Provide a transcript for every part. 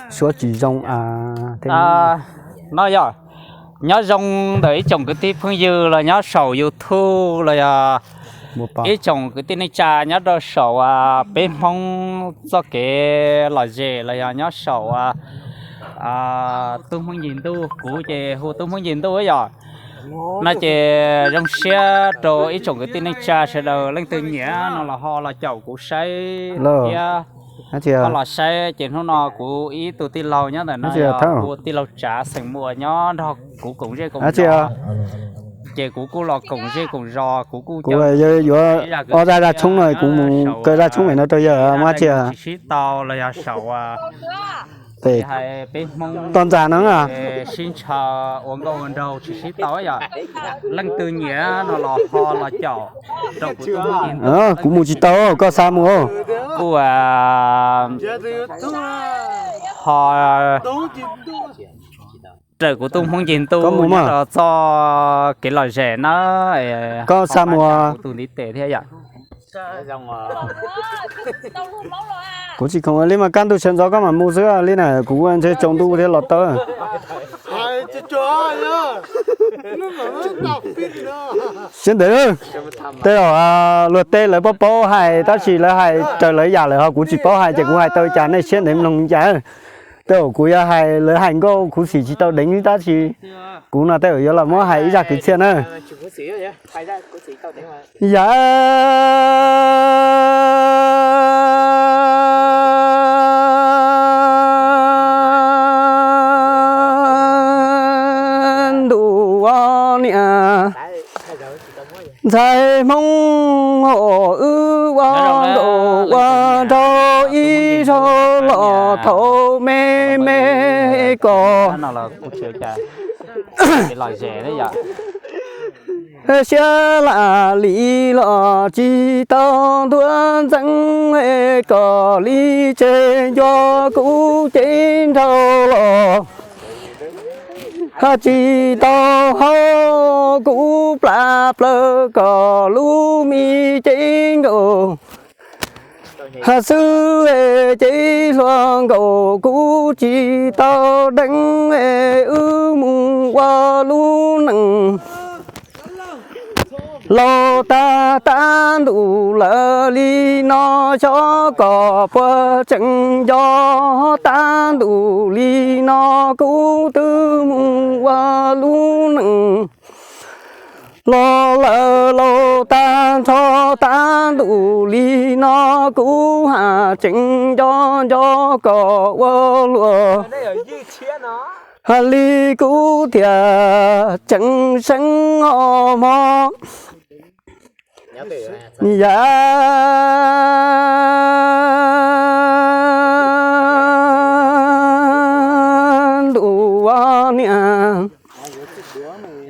Suab tsis zoo a. No yog nyob zoo ntawm ib tsoom kwv tij phooj ywg los nyob saum YouTube los yog ib tsoom kwv tij neej tsa nyob rau saum peb Hmoob txoj kev lom zem los yog nyob saum tub Hmoob Ncig Ntuj, kuv ces hu tub Hmoob Ncig Ntuj yom. No ces zoo siab rau ib tsoom kwv tij neej tsa sawv daws leej twg nyiam no los ho los caum kuv saib thiab ho los saib. Ces hnub no kuv ib tug tij laug nyob ntawm no yog kuv tij laug Tsav xeem Muas nyob nrog kuv koom zej koom zos. Ces kuv kuj los koom zej koom zos, kuv kuj yuav ob zaj zaj tshoob no, kuv mus kaw zaj tshoob no rau yawg muab tsis sib tau los yog saum peb Hmoob toj ntxas no sib ntshaw ua nkauj ua nraug tsis sib tau yom. Leej twg nyiam no los ho los caum rau kuv. Kuv mus tsis tau, koj xa mus. Kuv ho raws kuv tub Hmoob Ncig Ntuj nyob rau txoj kev lom zem na. Koj xa mus. Kuv tus ntiv tes thiab yom. Kuv tsis khoom li mas kaj ntug sawv ntxov koj mam mus xwb li na, kuv ua ntshe tsaus ntuj thiab los tau. Siab ntev, tej zaum luag tej lawv paub paub hais tab sis lawv hais raws lawv yam lawm ho kuv tsis paub hais ces kuv hais tau cas nej siab ntev mloog cas. Tej zaum kuv yuav hais lawv hais nkauj khuv xim tsis tau deev tab sis kuv no tej zaum yuav los muab hais ib zaj kwv txhiaj na. Yam ntuj ua niam ntxhais Hmoob hos wb ua nkauj ua nraug ib zaug los thaum me me kos siab lam li los tsis tau ntuag ntxeev kom li tseg nco kuv cev nraug los tsis tau haub kuv plas plaws kom lub me cev nkaus xwb cev hluas nkaus kuv tsis tau deev wb mus ua lub neej laus tag tab ntus lawm li no xyov kom puas tseem nco tab ntus li no kuv twb mus ua lub neej los lawm laus tag nrho tab ntus li no kuv haj tseem nco nco kom ua luaj li kuv thiaj tseem seev os mog. Yam ntuj ua niam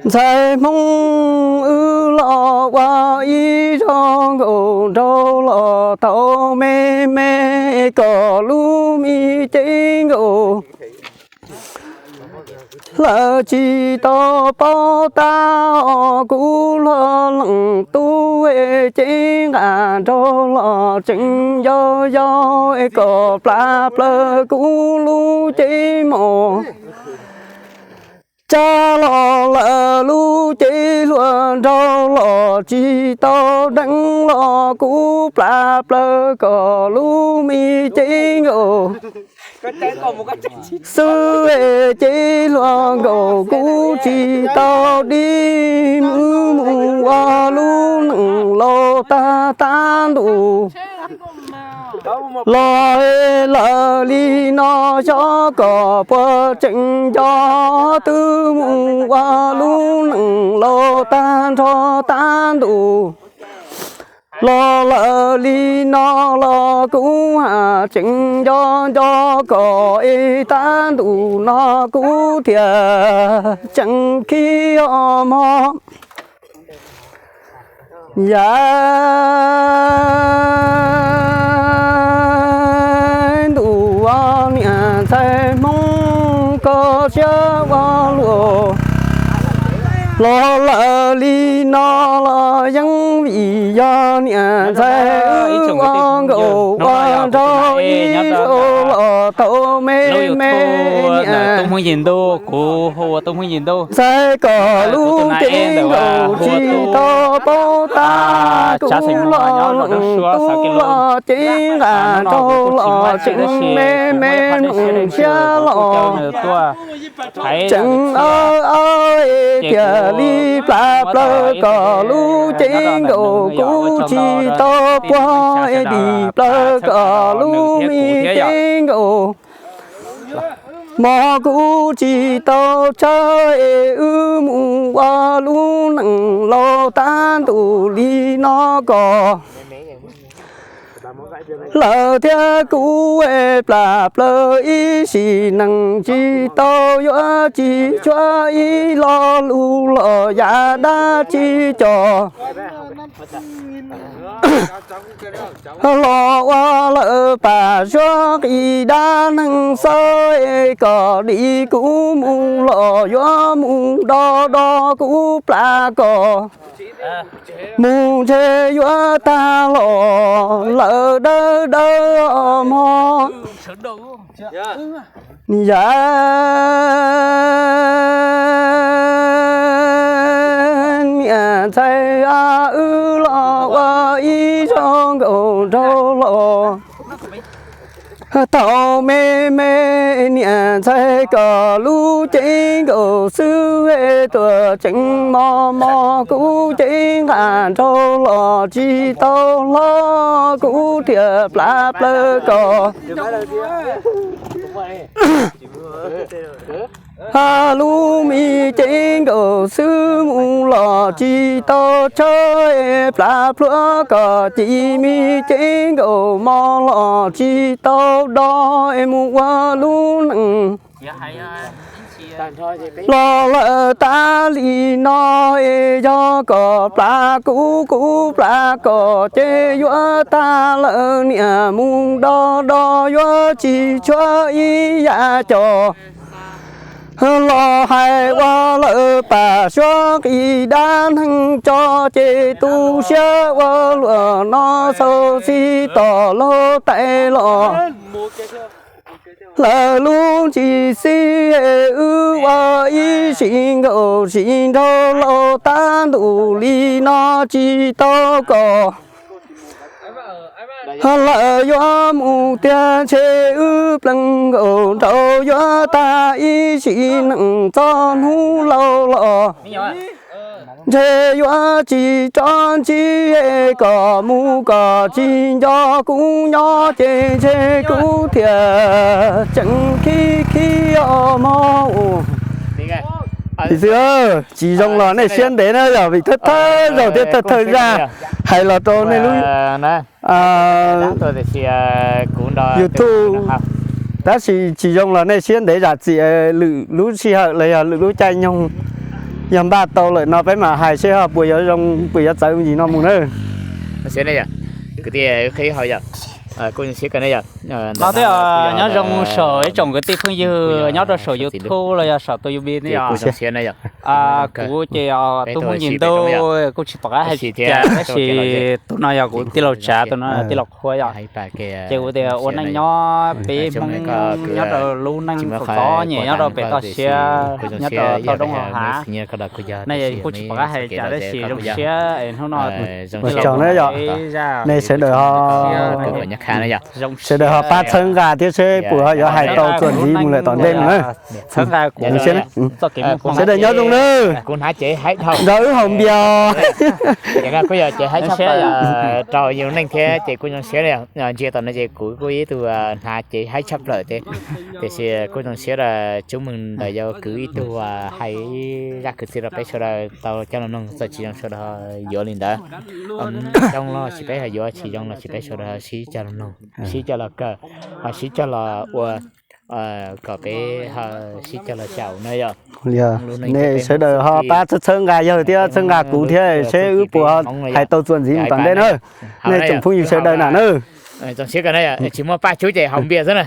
ntxhais Hmoob wb los ua ib zaug nkaus nraug los tau me me kom lub me cev nkaus lawm tsis tau paub tab kuv hlo leej tub cev nqa nraug los tseem yau yau kom plas plaws kuv lub cev mos tsab los lawm lub cev hluas nraug los tsis tau deev los kuv plas plaws kom lub me cev nkaus xwb cev hluas nkaus kuv tsis tau dib wb mus ua lub neej laus tag tab ntus los lawm li no xyov kom puas tseem nco twb mus ua lub neej laus tag nrho tab ntus los lawm li no los kuv haj tseem nco nco kom es tab ntus no kuv thiaj tseem khib os mog. Yam ntuj ua niam ntxhais Hmoob koj siab ua luaj los lawm li no los yeej vim yog niam ntxhais wb ua nkaus ua Nrog ib zaug los tau me me niam. Tub Hmoob Yim Ntuj, kuv hu ua Tub Hmoob Yim Ntuj. Ntxhais kom lub cev nkaus tsis tau paub tab kuv los ntuj los cev nqa nraug los tseem me me nws siab los. Tseem awb awb es tiag li plas plaws kom lub cev nkaus kuv tsis tau puag es dim plaws kom lub me cev nkaus. Mog kuv tsis tau tsawg es wb mus ua lub neej laus tab ntus li no kom lawv thiab kuv plas plaws ib sim neej tsis tau yuav tsis tshuav ib lo lus los yam dab tsi cov los ua lawv pam suab qis dab neeg xwb es kom dim kuv mus los yuav mus do do kuv plas kom mus ntshe yuav tag los lawm dawb dawb mog. Yam niam ntxhais wb los ua ib zaug nkaus nraug los tau me me niam ntxhais kom lub cev nkaus xwb tuaj tseem mos mos kuv cev nqa nraug los tsis tau hlob kuv thiaj plas plaws kom lub me cev nkaus xwb mus los tsis tau tsawg plas pluav kom ci me cev nkaus mos los tsis tau do es mus ua lub neej los lawm tas li no es yog kom plas kuv kuv plas kom ces yuav tag lawm niam mus do do yuav tsis tshuav ib yam cov los hais ua lawv pam suab qis dab neeg tso ces tu siab ua luaj no xauj xis tom laug tais los lawv lub ntsis xib wb ua ib sim nkaus sim nraug laus tab ntus li no tsis tau kom lawv yuav mus tiag ntshe wb plees nkaus nraug yuav tag ib sim neej txog hnub laus los ntshe yuav tsis tso ntsib kom mus kom tsis nco kuv nyob ces ntshe kuv thiaj tseem khib khib os mog. Tsis zoo los nej siab ntev na yog vim thawj thawj zaug thiab thawj thawj zaj hais los rau nej lub YouTube. Tab sis tsis zoo los nej siab ntev zam txim, lwm lub sij hawm los yog lwm lub caij nyoog yog npaj tau lawm no peb mam hais seb ho puas yuav zoo puas yuav txawv yim no mus na. No thiab nyob zoo saum ib tsoom kwv tij phooj ywg nyob rau saum YouTube los yog saum tus YouTube no yog kuv ces Tub Hmoob Yim Ntuj kuj tsis pom qab hais cas tab sis tus no yog kuv tij laug Tsav, tus no tij laug Qhua yom. Ces kuv tias ua neej nyob peb Hmoob nyob rau lub neej txom txom nyem nyob rau pem toj siab nyob rau toj roob hauv hav. Nej kuj tsis pom qab hais cas tab sis zoo siab es hnub no nej sawv daws ho sawv daws ho pab txhawb nqa thiab seb puas ho yuav hais tau txuas ntxiv mus lawm tom ntej mus na. Sawv daws nyob zoo na. Nrog wb haus npias. Kuj yog ces haib tshaj plaws rau yus neej thiab ces kuj zoo siab ntsia tom no ces kuv kuj ib tug hnav cev haib tshaj plaws thiab. Tiam sis kuj zoo siab rau Tsoob Meeg ntawm yau kwv ib tug hais zaj kwv txij rau peb sawv daws tau coj los noog, txawm tsis zoo sawv daws yuav li ntawd. Zoo los sis peb ho yuav, tsis zoo los sis peb sawv daws sib coj los noog, sib coj los kawm, ho sib coj los ua kom peb ho sib coj los xyaum na yom. Nej sawv daws ho pab txhawb txhawb nqa yawg thiab txhawb nqa kuv thiab seb wb puas ho hais tau txuas ntxiv mus tom ntej na. Nej tsoom phooj ywg sawv daws na na. Tsis muaj Paj Tsub ces haus npias xwb na.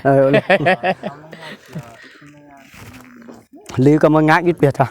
Liv koj muab ngab ib pliag tso.